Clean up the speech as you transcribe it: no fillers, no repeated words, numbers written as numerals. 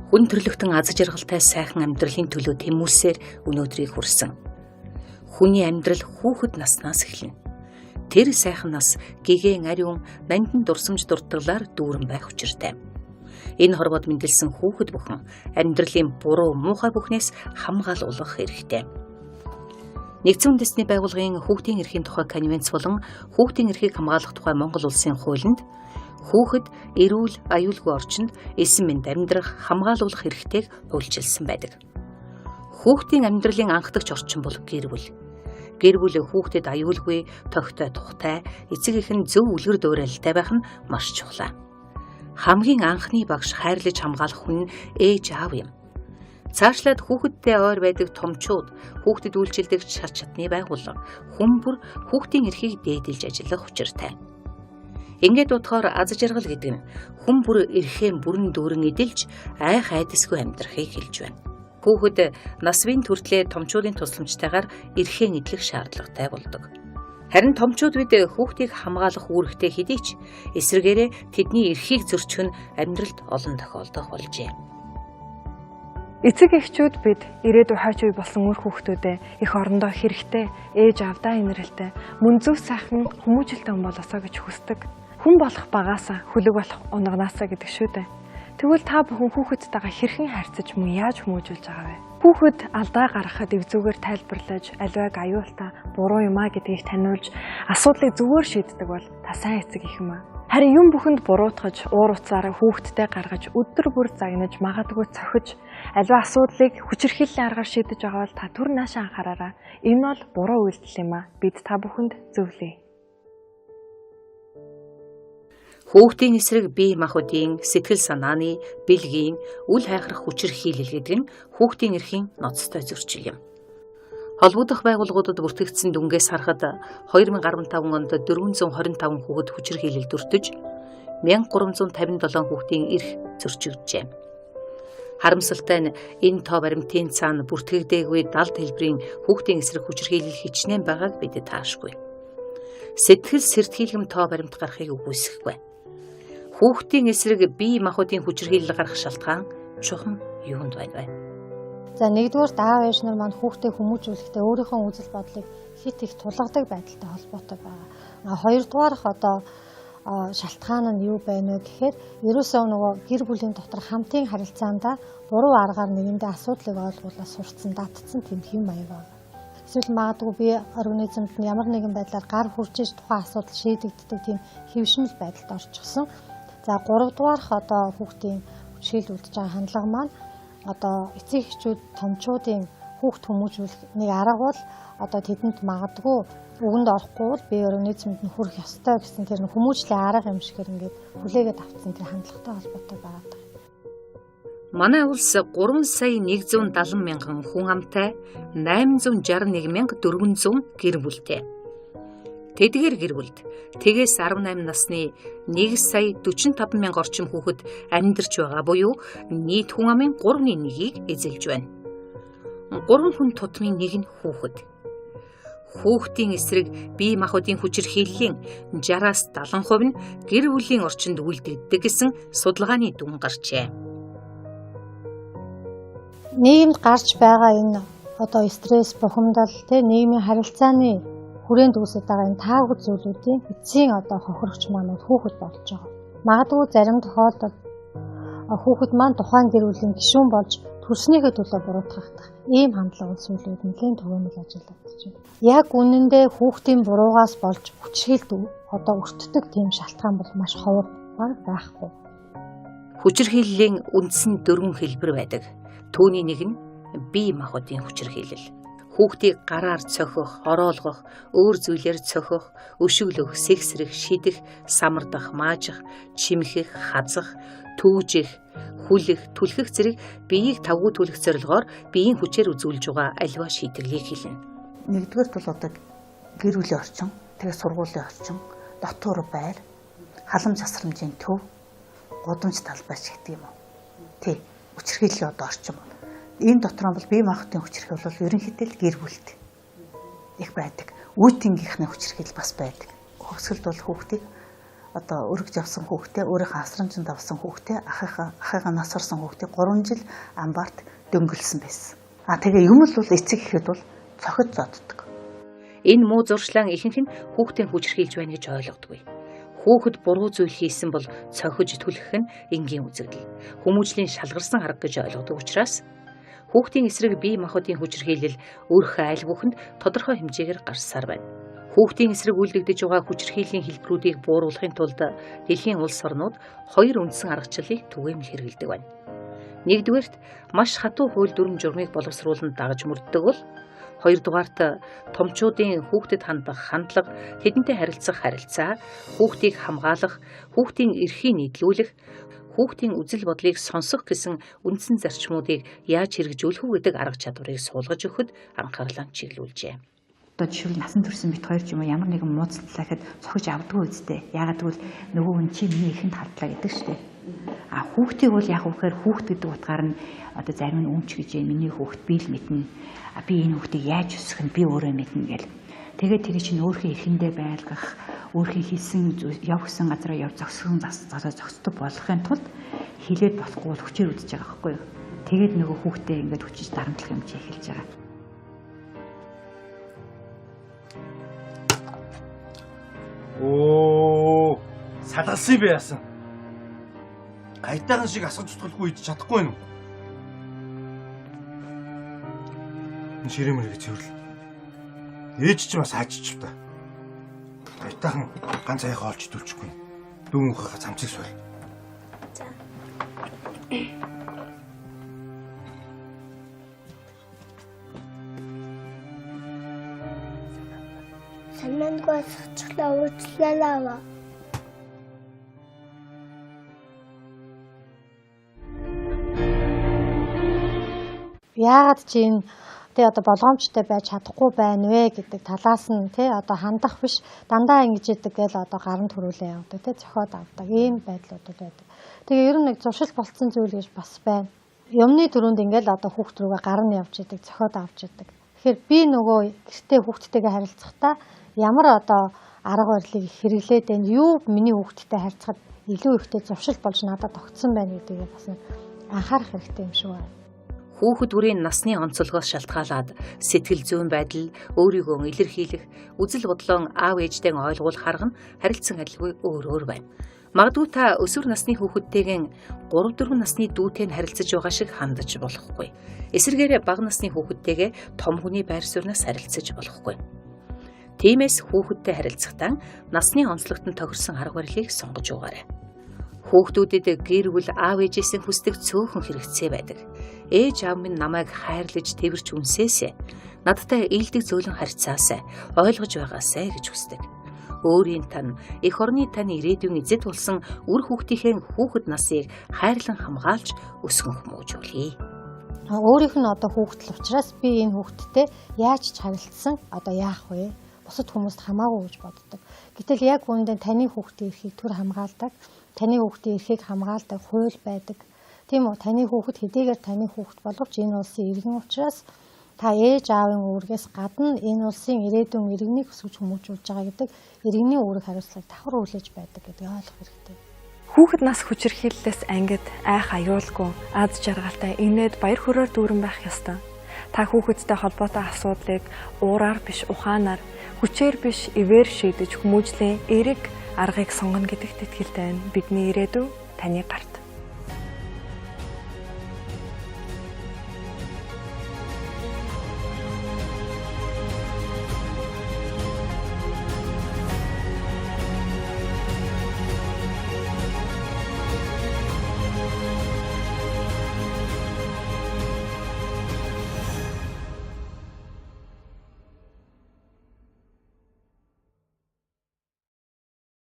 Хүн төрлөختөн аз жаргалтай сайхан амьдралын төлөө тэмүүлсээр өнөөдрийг хүрсэн. Хүний амьдрал хүүхэд наснаас эхэлнэ. Тэр сайхан нас гэгээн ариун нандин дурсамж дуртгалаар дүүрэн байх учиртай. Энэ хорвоод мэндэлсэн хүүхэд бүхэн амьдралын буруу муухай бүхнээс хамгаалуулах хэрэгтэй. Нэгдсэн үндэсний байгууллагын хүүхдийн эрхийн тухай конвенц болон хүүхдийн эрхийг хамгаалах тухай Монгол улсын хуулинд хүүхэд эрүүл, аюулгүй орчинд эсэн мэнд амьдрах, хамгаалуулах эрхтэйг хуульчилсан байдаг. Хүүхдийн амьдралын анхдагч орчин бол гэр бүл. Гэр бүл хүүхдэд аюулгүй, тогтой тухтай, эцэг эх нь зөв үлгэр дуурайлалтай байх нь маш чухал. Хамгийн анхны багш хайрлаж хамгаалах хүн нь ээж аав юм. Цаашлаад хүүхэдтэй ойр байдаг томчууд, хүүхдэд үйлчилдэг шат шатны байгууллага, хүн бүр хүүхдийн эрхийг дээдэлж ажиллах учиртай. Ингээд бодохоор аз жаргал гэдэг нь хүн бүр эрхээ бүрэн дүүрэн эдэлж айх айдасгүй амьдрахыг хэлж байна. Хүүхэд насвын төртлөө томчуудын тусламжтайгаар эрхээ эдлэх шаардлагатай болдог. Харин томчууд бид хүүхдийг хамгаалах үүрэгтэй хэдий ч эсрэгээрээ тэдний эрхийг зөрчих нь амьдралд олон тохиолдох болжээ. Эцэг эхчүүд бид ирээдүй хойч үе болсон үр хүүхдүүдээ эх орондоо хэрэгтэй, ээж аавдаа инэрэлтэй, мөн зөв сайхан хүмүүжүүлтэй хүн болоосоо гэж хүсдэг. Хүн болох багаасаа, хөлөг болох унаганаасаа гэдэг шүү дээ. Тэгвэл та бүхэн хүүхэдтэйгээ хэрхэн харьцаж мөн яаж хүмүүжүүлж байгаа вэ? Хүүхэд алдаа гаргахад эв зүгээр тайлбарлаж, аливааг аюултай, буруу юм а гэдгийг таниулж, асуудлыг зүгээр шийддэг бол та сайн эцэг их юм а. Харин юм бүхэнд буруутгаж, уур уцаараа хүүхэдтэй гаргаж, өдөр бүр загнаж, магадгүй цохиж, аливаа асуудлыг хүчирхийллийн аргаар шийдэж байгаа бол та түр наашаа анхаараарай. Энэ бол буруу үйлдэл юм а. Бид та бүхэнд зөвлөе. Хүүхдийн эсрэг бие махбодын, сэтгэл санааны, бэлгийн, үл хайхрах хүчирхийлэл гэдэг нь хүүхдийн эрхийн ноцтой зөрчил юм. Холбогдох байгууллагуудад бүртгэгдсэн дүнгээс харахад 2015 онд 425 хүүхэд хүчирхийлэлд өртөж 1357 хүүхдийн эрх зөрчигджээ. Харамсалтай нь энэ тоо баримтын цаана бүртгэгдээгүй далд хэлбэрийн хүүхдийн эсрэг хүчирхийлэл хичнээн байгааг бид таашгүй. Сэтгэл сэртгийлгэм тоо баримт гарахыг үгүйсэхгүй. Хүүхдийн эсрэг бие махбодын хүчирхийлэл гарах шалтгаан чухам юунд байна вэ? За нэгдүгээрт аав ээж нар маань хүүхдээ хүмүүжүүлэхдээ өөрийнхөө үзэл бодлыг хит их тулгадаг байдалтай холбоотой байгаа. Хоёрдугаарх одоо шалтгаан нь юу байна вэ гэхээр ерөөсөө нөгөө гэр бүлийн дотор хамтын харилцаандаа буруу аргаар нэгэндээ асуудлыг ойлгуулаад сурцсан, датцсан тийм хэв маяг байна. Эсвэл магадгүй бие организмд нь ямар нэгэн байдлаар гар хурж иж тухайн асуудал шийдэгддэг тийм хэвшмэл байдалд орчихсон. За гуравдугаарх одоо хүүхдийн хүчрхийлэл үлдэж байгаа хандлага маань одоо эцэг эхчүүд томчуудын хүүхд хүмүүжүүлэх нэг арга бол одоо тэдэнд магадгүй үгэнд орохгүй бол бие организмд нь хүрэх ёстой гэсэн тэр хүмүүжлийн арга юм шигээр ингээд хүлээгээд авцсан тэр хандлагатай холбоотой байгаа. Манай улс 3 сая 170 мянган хүн амтай 861 мянга 400 гэр бүлтэй. Тэдгээр гэр бүлд тэгээс 18 насны 1 сая 45 мянга орчим хүүхэд амьдарч байгаа буюу нийт хүн амын 3-ны 1-ийг эзэлж байна. 3 хүн тутмын нэг нь хүүхэд. Хүүхдийн эсрэг бие махбодын хүчирхийллийн 60-аас 70% нь гэр бүлийн орчинд үлдэгддэг гэсэн судалгааны дүн гарчээ. Нийгэмд гарч байгаа энэ одоо стресс, бухимдал, тэ нийгмийн харилцааны хүрээнд үүсэж байгаа энэ таагүй зүйлүүдийн эцсийн одоо хохирогч маань хүүхэд болж байгаа. Магадгүй зарим тохиолдолд хүүхэд маань тухайн гэр бүлийн гишүүн болж төрснийхөө төлөө буруутгагдах ийм хандлага сүүлийн үед нэлээд түгээмэл ажиллагдаж байна. Яг үнэндээ хүүхдийн буруугаас болж хүчирхийлэлд одоо өртдөг тийм шалтгаан бол маш ховор баг байхгүй. Хүчирхийллийн үндсэн дөрвөн хэлбэр байдаг. Түүний нэг нь бие махбодын хүчирхийлэл. Хүүхдийг гараар цохих, ороолгох, өөр зүйлээр цохих, өшөглөх, сэгсрэх, шидэх, самардах, маажих, чимхэх, хазах, түүжих, хүлэх, түлхэх зэрэг биеийг тавгүй түлэх зорилгоор биеийн хүчээр үзүүлж байгаа аливаа шийтгэлийг хэлнэ. Нэгдүгээрт бол одоо гэр бүлийн орчин, тэгээ сургуулийн орчин, дотуур байр, халамж асрамжийн төв, гудамж талбайч гэдэг юм уу. Тий, хүчирхийллийн одоо орчин бол. Энэ дотор нь бол бие махбодын хүчирхийлэл бол ерөнхийдөө л гэр бүлд их байдаг. Үе тэнгийнхний хүчирхийлэл бас байдаг. Хөгсгөлд бол хүүхдийг одоо өргөж авсан хүүхдээ, өөрийнхөө асрамжинд авсан хүүхдээ, ахыгаа нас орсон хүүхдээ 3 жил амбарт дөнгөлсөн байсан. А тэгээ юм л бол эцэг ихэд бол цохид зоддог. Энэ муу зуршлаан ихэнх нь хүүхдээ хүчирхийлж байна гэж ойлгодгүй. Хүүхэд буруу зүйл хийсэн бол цохиж түлхэх нь энгийн үзэгдэл. Хүмүүжлийн шалгарсан арга гэж ойлгодог учраас хүүхдийн эсрэг бие махбодын хүчирхийлэл өрх айл бүхэнд тодорхой хэмжээгээр гарсаар байна. Хүүхдийн эсрэг үйлдэгдэж байгаа хүчирхийллийн хэлбэрүүдийг бууруулахын тулд дэлхийн улс орнууд хоёр үндсэн аргачлалыг түгээмэл хэрэглэдэг байна. Нэгдүгээрт, маш хатуу хууль дүрэм журмыг боловсруулан дагаж мөрддөг бол, хоёрдугаарт, томчуудын хүүхдэд хандах хандлага, тэдэнтэй харилцах харилцаа, хүүхдийг хамгаалах, хүүхдийн эрхийг нийтлүүлэх, хүүхдийн үзэл бодлыг сонсох гэсэн үндсэн зарчмуудыг яаж хэрэгжүүлэх үү гэдэг арга чадварыг суулгаж өгөхөд анхаарлаа чиглүүлжээ. Одоо жишээлбэл, насан турсан бит хоёр ч юм уу, ямар нэгэн мууцлаа гэхэд цохиж авдаггүй үсттэй. Яагаад гэвэл нөгөө хүн чи миний эхэнд хардлаа гэдэг шүү дээ. А хүүхдийг бол яг үхээр хүүхд гэдэг утгаар нь одоо зарим нь өмч гэж, миний хүүхд, би л мэднэ. А би энэ хүүхдийг яаж өсгөх нь би өөрөө мэднэ гэл. Тэгээд тэр чинь өөрийнхөө эхэндээ байлгах, өөрхийн хийсэн явсан газараа яв зогссон газараа зогсдог болохын тулд хилээд болохгүй бол хүчээр үзэж байгаа байхгүй юу. Тэгээд нөгөө хүүхдээ ингээд хүчиж дарамтлах юм чи эхэлж байгаа. Оо, салгалсан би яасан. Гайтаахан шиг асгаж утгалгүй идэж чадахгүй юм уу? Энэ ширээ мэрэг цэвэрлээ. Ээж чи бас хаажчих та. Гайтаахан ганц аяга олж идүүлчихгүй. Дүүн ухаага цамцыг суйл. За. Санаандгүй асгачихлаа, уучлаарай. Яагаад чи энэ тий одоо болгоомжтой байж чадахгүй байна вэ гэдэг талаас нь тий одоо хандах биш, дандаа ингэж идэг гээл одоо гарan төрүүлээ явдаг, тий зохиод авдаг ийм байдлууд бол байдаг. Тэгээ ер нь нэг зуршил болцсон зүйл гэж бас байна. Юмны төрөнд ингээл одоо хүүхд рүүгээ гар нь явж идэг, зохиод авч идэг. Тэгэхээр би нөгөө гэртээ хүүхдтэйгээ харилцахдаа ямар одоо арга барилыг хэрэглээд байна, юу миний хүүхдтэй харьцахад илүү ихтэй зуршил болж надад огцсон байна гэдгийг бас анхаарах хэрэгтэй юм шиг байна. Хүүхэд бүрийн насны онцлогоос шалтгаалаад сэтгэл зүйн байдал, өөрийгөө илэрхийлэх, үзэл бодлоо аав ээжтэй ойлгуулах арга нь харилцан адилгүй өөр өөр байна. Магадгүй та өсвөр насны хүүхэдтэйгээ 3 4 насны дүүтэй нь харилцаж байгаа шиг хандаж болохгүй. Эсвэргээрээ бага насны хүүхэдтэйгээ том хүний байр сууриас харилцаж болохгүй. Тиймээс хүүхэдтэй харилцахдаа насны онцлогт нь тохирсон арга барилыг сонгож өгөөрэй. Хүүхдүүдэд гэр бүл аав ээжээс хүсдэг цөөхөн хэрэгцээ байдаг. Ээж аав минь намайг хайрлаж тэвэрч үнсээсэй, надтай ээлдэг зөөлөн харьцаасай, ойлгож байгаасай гэж хүсдэг. Өөрийн тань, эх орны тань ирээдүйн эзэд болсон үр хүүхдийнхээ хүүхэд насыг хайрлан хамгаалж өсгөн хүмүүжүүлье. Өөрийнх нь одоо хүүхэд л учраас би энэ хүүхэдтэй яаж ч харилцсан одоо яах вэ? Бусад хүмүүст хамаагүй гэж боддог. Гэтэл яг үүндээ таны хүүхдийн эрхийг төр хамгаалдаг, таны хүүхдийн эрхийг хамгаалдаг хууль байдаг. Тийм үү? Таны хүүхэд хэдийгээр таны хүүхэд боловч энэ улсын иргэн учраас та ээж аавын үүргээс гадна энэ улсын ирээдүйн иргэнийг өсгөж хүмүүжүүлж байгаа гэдэг иргэний үүрэг хариуцлагыг давхар хүлээж байдаг гэдгийг ойлгох хэрэгтэй. Хүүхэд нас хүчирхийллээс ангид айх аюулгүй, аз жаргалтай, инээд баяр хөөрөөр дүүрэн байх ёстой. Та хүүхэдтэй холбоотой асуудлыг уураар биш ухаанаар, хүчээр биш ивээр шийдэж хүмүүжлийн эерэг аргыг сонгоно гэдэгт итгэлтэй байна. Бидний ирээдүйн таны гарт.